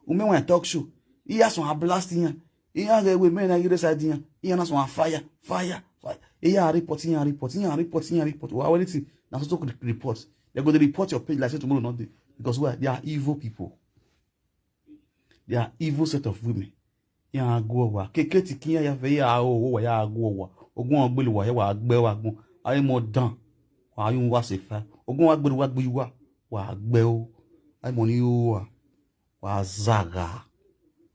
U mẹ wan talk show. Iran sẹ wan blast iran. Iran ghẹ wẹ mẹ na ghi rre side iran. Iran na sẹ wan fire, fire, fire. Iran report, iran report, iran report, iran report. Wa wẹ anything, na so to report. They go dey report your page like say tomorrow no dey. Because why? They are evil people. They are evil set of women. Iran gu owa. Keke ti ke iran ya fẹ, iran ro owa, iran gu owa. Ogun ọ gbele uwa hẹ, wa gbe uwa agbọn. Avbe emọ dan, wa yu uwa sẹ efa. Ogun wa gbele uwa gbe uwa, wa gbe o. Avbe emọ ni ru uwa, wa zagha.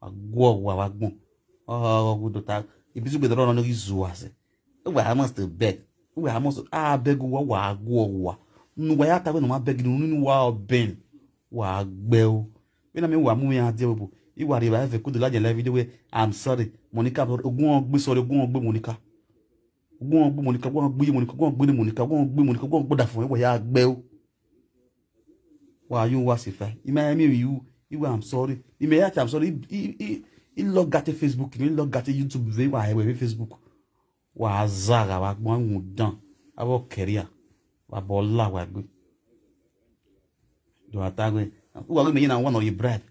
Wa gu owa vbe agbọn. Ọ, ọ, ọ, we do ta, Ibizugbe do rọ nọ ne ọ ghi zu uwa sẹ. Uwa must beg. Uwa must, a beg uwa, wa gu owa. Ne uwa ya ta wẹ ne ọ ma beg ne unu ni uwa ọbẹn. Wa gbe o. Vbene a miẹn uwa mu mwẹ iran die ẹvbo, I wa rhie evbare vbe kodo ladian live video wẹ, I'm sorry, Monica, ogun ọ gbe sorry, ogun ọ gbe Monica. Ogun ọ gbe Monica, ogun ọ gbe iye Monica, ogun ọ gbe ne Monica, ogun ọ gbe Monica, ogun ọ gbe ọdafẹn, wa ya gbe o. Wa yu uwa sẹ efa. I ma miẹn emwi ru, I wẹ, I'm sorry. I ma ya ta I'm sorry, I, I, I, I log out Facebook, I log out YouTube, vbe wa hẹ wẹ vbe Facebook. Wa zagha vbe agbọn, rhunmwuda avbe ọkẹria, wa bọ la wa egbe. Do a ta wẹ, uwa ghi mẹ ye na wa ne ọ ye bribe.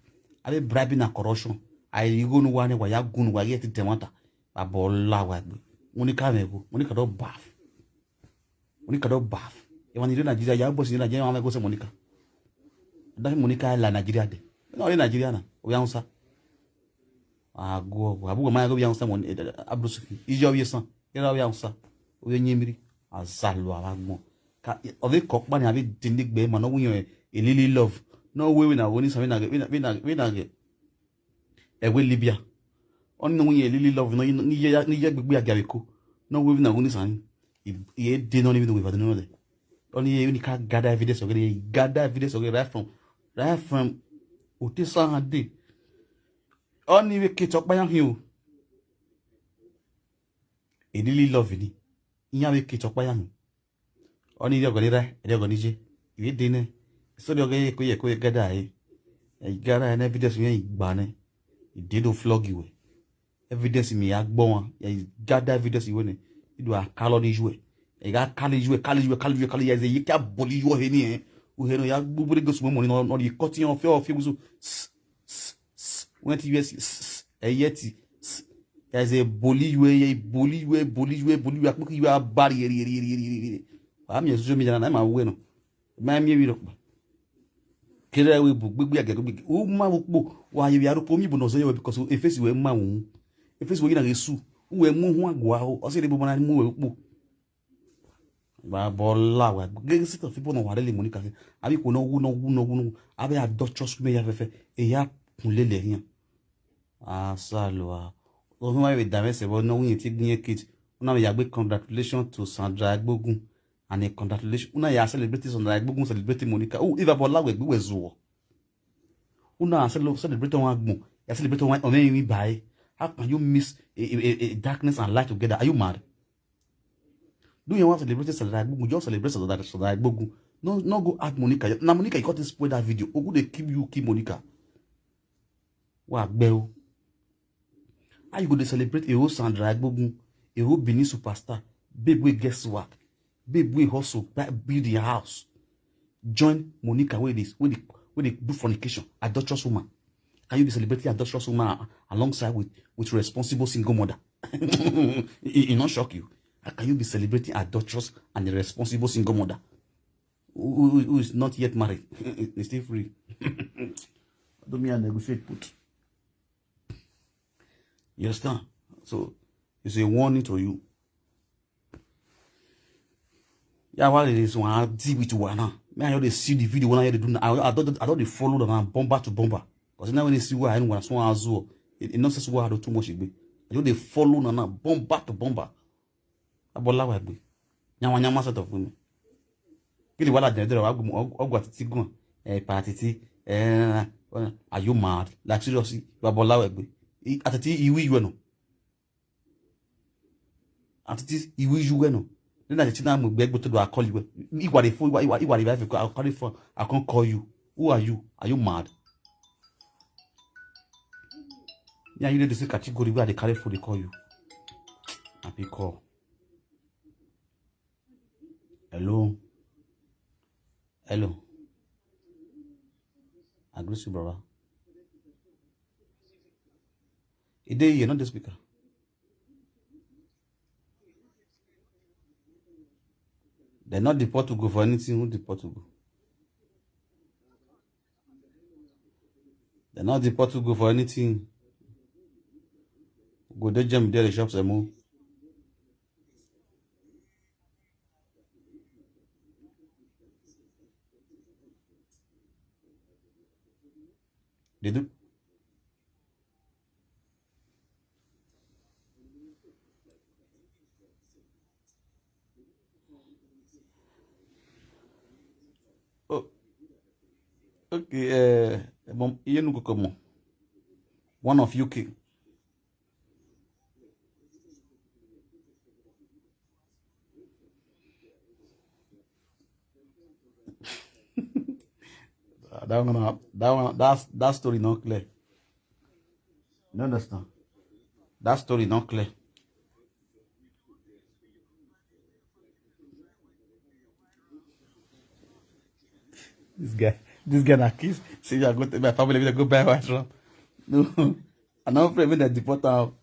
Avbe bribe na corruption. A i re igho ne uwa nẹ, wa ya gun ne uwa ghi ẹtin ta ẹmwata. Wa bọ la wa egbe. Monica mwẹ igho, Monica do baf. Monica do baf. Emwa ni rre Nigeria, ya boys ni rre Nigeria, wa mwẹ igho sẹ Monica. That Monica la Nigeria dẹ. Ọ na rre Nigeria na, ovbi Hausa. A gu ọgua, abughe ma ya ghe ovbi Hausa mọ, eh, Abdul Sufi, iye ovbi esan, erha ovbi Hausa, ovbi eyin emiri, a za lua vbe agbọn. Ka, ọ vbe ke ọkpa ni, a vbe dele egbe ma ne ọ winna, eh, Elili Love, ne ọ wẹ vbene a ghe ni san, vbene a ghe, vbene, vbene, vbene a ghe, ẹvbo Libya. Ọni ne ọ winna Elili Love, ne ọ, ne ọ ye, ne ọ ye gbegbe a gia vbe Eko, ne ọ wẹ vbene a ghe ni san, I, I de nọ ni vbene uwẹ vade nọ dẹ. Ọni vbene I ka gather evidence ọghe, I gather evidence ọghe right from, right from ote Sunday. Ọni vbe ke te ọkpa iran hin o. Elili Love ni, iran vbe ke te ọkpa iran hin. Ọni rhiọghọ ne erha, rhiọghọ ne iye. I vbe de nẹ, sorry ọghe ye ko ye ko ye gather ẹre. I gather ẹre ne evidence iran gba nẹ. I de do flog wẹ. evidence miẹn ya gbe ọmwa, ya gather evidence wẹ nẹ, I do a kala ọni iyuẹ. I gha kala iyuẹ, kala iyuẹ, kala iyuẹ, kala iyuẹ, ẹzẹ ye kia bọlọ iyuẹ ọhẹ ni ẹn. Uhe nọ ya gbe ubere gosi mọ ni nọ, nọ ye cut iran ọfiọ, ọfiọ, wẹn ti iyuẹ si, ẹ i yẹ ti, ẹzẹ bọlọ iyuẹ, ya bọlọ iyuẹ, bọlọ iyuẹ, bọlọ iyuẹ, akpọkọ iyuẹ a ba rhie, rhie, rhie, rhie, rhie, rhie. Wa miẹn social media na, na ima wẹ nọ. Ma miẹn emwi rhọkpa. Kere ẹre bu gbegbe agẹ gbegbe. U ma vbe ukpo, wa ye vbe aro ukpo, miẹn ebo ne ọ zẹ yọ because efesi wẹ ma wu. Efesi wẹ ghi na ghe su. U wẹ mu uhunmwu aguaro, ọ sẹ ne ebo ma na mu wẹ ukpo. Vbe abọ la wa, ghe set of people ne wa rele Monica khin. Avbe ikhuo ne ọ wu, ne ọ wu, ne ọ wu, ne ọ wu. Avbe adulterous women ya fẹfẹ, eya kun lele ẹre khian. Asalua. Ovbi ma vbe danmwẹ sẹ vbe ne ọ wu iyẹn tie gbe iyẹn kid. U na vbe ya gbe congratulations to Sandra Egbogun. And a congratulations. U na ya celebrate Sandra Egbogun, celebrate Monica. U, ivabọ la wẹ gbe wẹ zuọ. U na cele-, celebrate ọmwa agbọn, ya celebrate ọmwa, ọmwa emwi ba ẹre. How can you mix a, a, a, a darkness and light together? Are you mad? Do you want to celebrate Sandra Egbogun? Just celebrate Sandra, Sandra Egbogun. No, no go at Monica. Na Monica, you got to spoil that video. Ogun dey kill you, kill Monica. Wa gbe o. How you go dey celebrate a whole Sandra Egbogun, a whole Benin superstar, babe wey get swag, babe wey hustle, buy, build im house, join Monica wey dey, wey dey, wey dey do fornication, adulterous woman. Can you be celebrating adulterous woman alongside with, with responsible single mother? It, it not shock you. How can you be celebrating adulterous and a responsible single mother who, who, who is not yet married? It's still free. Don't me and negotiate put. You understand? So it's a warning to you. Yeah, why this one? I deal with one now. Man, I just dey see the video when I hear they do now. I, I don't, I don't dey follow them now, bomber to bomber. Because now when they see what I know, what I saw, I saw. It, it not just what I do too much. I just dey follow now, now, bomber to bomber. Abọla wa gbe. Yanwa yanwa set of women. Kí ni wàhálà jẹ dẹrẹ wa gbe ọgwa titi gun. Eh, pa titi. Eh, are you mad? Like seriously, wa bọla wa gbe. Atiti iwi yu no. Atiti iwi yu no. Then I think I'm going to do a call you. Iwa dey phone, iwa, iwa, iwa dey phone. I can't call you. Who are you? Are you mad? Yeah, you dey the same category where they carry phone, they call you. Happy call. Hello. Hello. I greet you, brother. He dey here, not the speaker. They not deport Ugo for anything. Who deport Ugo? They not deport Ugo for anything. Ugo dey jam there, the shops, emo. They do. Oh, okay, eh, mom, you know, come on. One of U K. That one, that one, that, that story not clear. You understand? That story not clear. This guy, this guy na kiss. Say you go take my family, we go buy one shop. No, I no pray make dem deport am.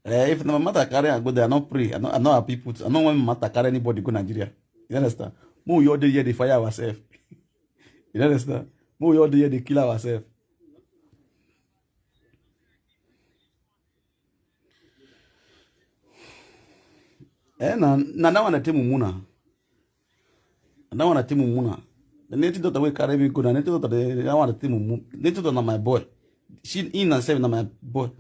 Eh, if na my mother carry am go there, I no pray. I no, I no happy put. I no want my mother carry anybody go Nigeria. You understand? Mo we all dey here dey fire ourselves. You understand? Mo we all dey here dey kill ourselves. Eh, na, na that one I tell mumu na. Na that one I tell mumu na. The native daughter wey carry me go, na native daughter, that one I tell mumu. Native daughter na my boy. She, he na sef na my boy.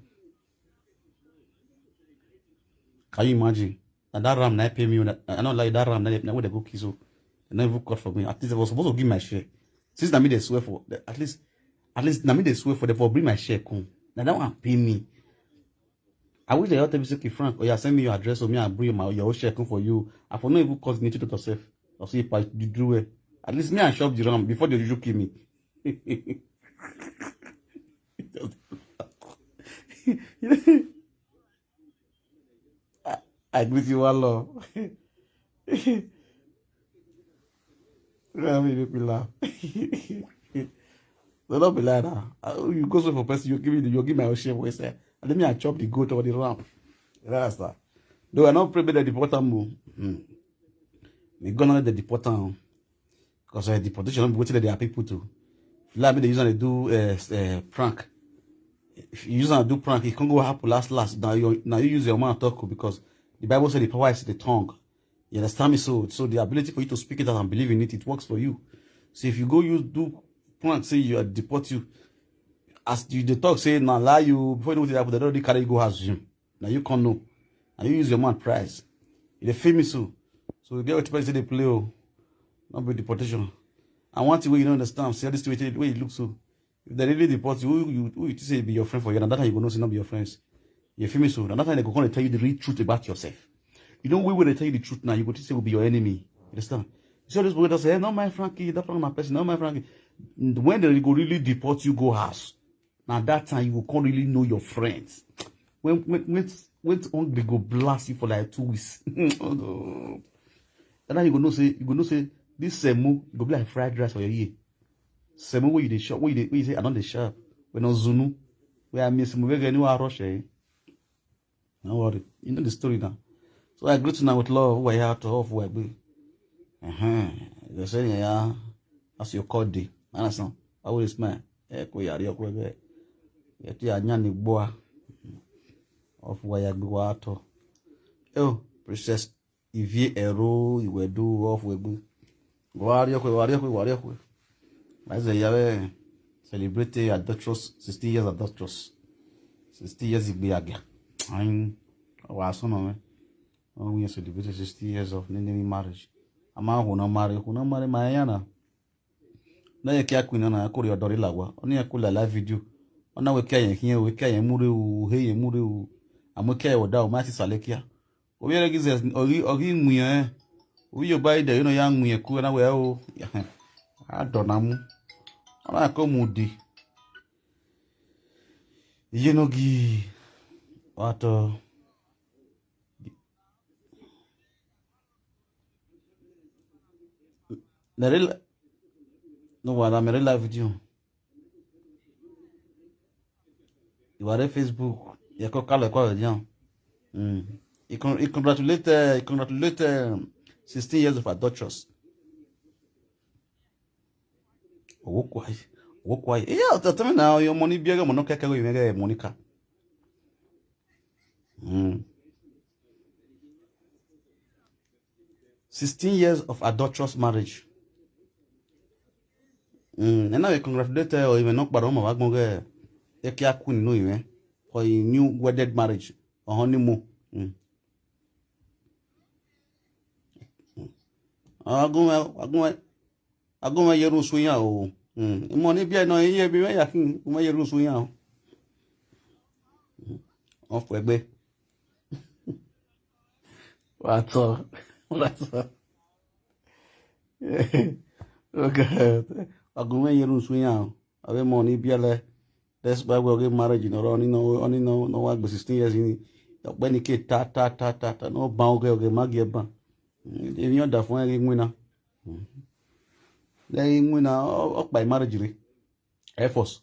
Can you imagine? Na that ram na pay me. I no like that ram. Na, na wey dem go kill so. Dem no even cut for me. At least dem was supposed to give my share. Since na me dey swear for, at least, at least na me dey swear for, dem for bring my share come. Na that one pay me. I wish they all tell me say, "Okay, Frank, oh yeah, send me your address, so me I bring my, your own share come for you." I for no even cause nature to yourself. I say, "If I do, do well." At least me I chop the ram before they usually kill me. I, I greet you one love. Let me make me laugh. No, don't be like that. Uh, you go so for person, you give me the, you give my ocean voice. Eh? And then me, I chop the goat or the ram. You understand? Though I don't pray, but they deport them. Hmm. They gonna let the deport them. Because uh, deportation, not be waiting that they are people too. Like me, they use and they do uh, uh, prank. If you use and do prank, it can go happen last, last. Now you, now you use your mouth talk because the Bible said the power is in the tongue. You understand me? So, so the ability for you to speak it out and believe in it, it works for you. So if you go, you do prank, say you are deport you. As you dey talk, say na lie you before you know what happen, they already carry you go house. You now you can't know. And you use your mouth price. You dey feel me so. So you get what people say they play, oh, not be deportation. And one thing wey you don't understand, see all this way wey you look so. If they really deport you, who you who you think say be your friend for you? Na that time you go know say not be your friends. You feel me so? Na that time they go come and tell you the real truth about yourself. You know, we when they tell you the truth now, you go think say will be your enemy. You understand? You see all those people that say, "Hey, not my Frankie, that Frankie, my person, not my Frankie." When they go really deport you, go house. Now that time you will come really know your friends. When when when when hungry go blast you for like two weeks. And now you go know say you go know say this semo go be like fried rice for your ear. Semo where you dey shop, where you dey, where you say I don't dey shop. When on Zunu, where I miss semo where any rush eh. No worry, you know the story now. So I greet you now with love. Who I have to off where be. Uh-huh. They say yeah, that's your call day. Understand? I will smile. Eh, ko yari okwe be. Yeti anya ni gboa. Off where ya gbe wa to. Oh, Princess Ivie Ero Iwedu off we gbe. Wa ri okwe, wa ri okwe, wa ri okwe. Ma ze ya we celebrate adulterous, sixteen years adulterous. Sixteen years igbe agia. Ayin, wa so no me. Oh, we celebrate sixteen years of nini marriage. Ama ho na marry, ho na marry ma ya na. Na ye kia queen na ko ri odori lawa. Oni ya ko la live video. Ona we kia ye khian, we kia ye mure u, he ye mure u. Amu kia ye oda u ma si sale kia. Ovbi ẹre ghi zẹ, ọ ghi, ọ ghi wiẹn, ovbi yoba ide, you know, ya wiẹn ku na wẹ o. A dọ na mu. Ọ na ko mu di. Iye no gi, wa tọ. Mẹ rre la-, no, wa na mẹ rre live video. You are Facebook. You can call it, call it, yeah. Mm. He con-, he congratulate, uh, he congratulate, um, sixteen years of adulteress. Owó kwai, owó kwai. Yeah, tell me now, your money be a money keke, you make money ka. Mm. Sixteen years of adulterous marriage. Mm, and now we congratulate her, or even not, but I'm a queen, no, even for a new wedded marriage or honeymoon. Mm. Agun, agun, agun, ye run suya o. Mm, imo ni bia no, iye bi me ya khin, mo ye run suya o. Off we gbe. Wa tọ, wa tọ. Okay. Agun ye run suya o. Avbe imo ni biẹlẹ, despite wẹ ọghe marriage ne ọ rrọọ, ọni nọ, ọni nọ, nọ wa gbe sixteen years ni, ọkpẹ ni ke ta, ta, ta, ta, ta, ne ọ ban ọghe, ọghe ma gie ban. Emwi ọdafẹn ghi winna. Ẹ ghi winna, ọ, ọ kpa marriage rre. Air Force.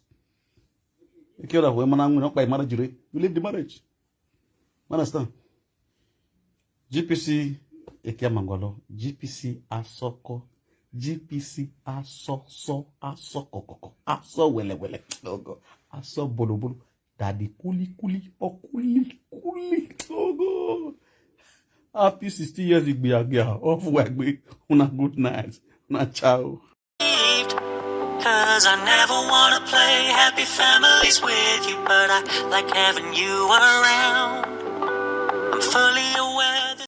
Eke ọdafẹn ma na winna, ọ kpa marriage rre. You leave the marriage. You understand? G P C, ekia ma gualọ, G P C asọkọ, G P C asọ, sọ, asọ kọkọkọ, asọ wẹlẹwẹlẹ, oh God, asọ bolobolo, daddy kulikuli, ọ kulikuli, oh God. Happy sixty years igbiagia, off we gbe, una good night, una ciao. 'Cause I never wanna play happy families with you, but I like having you around. I'm fully aware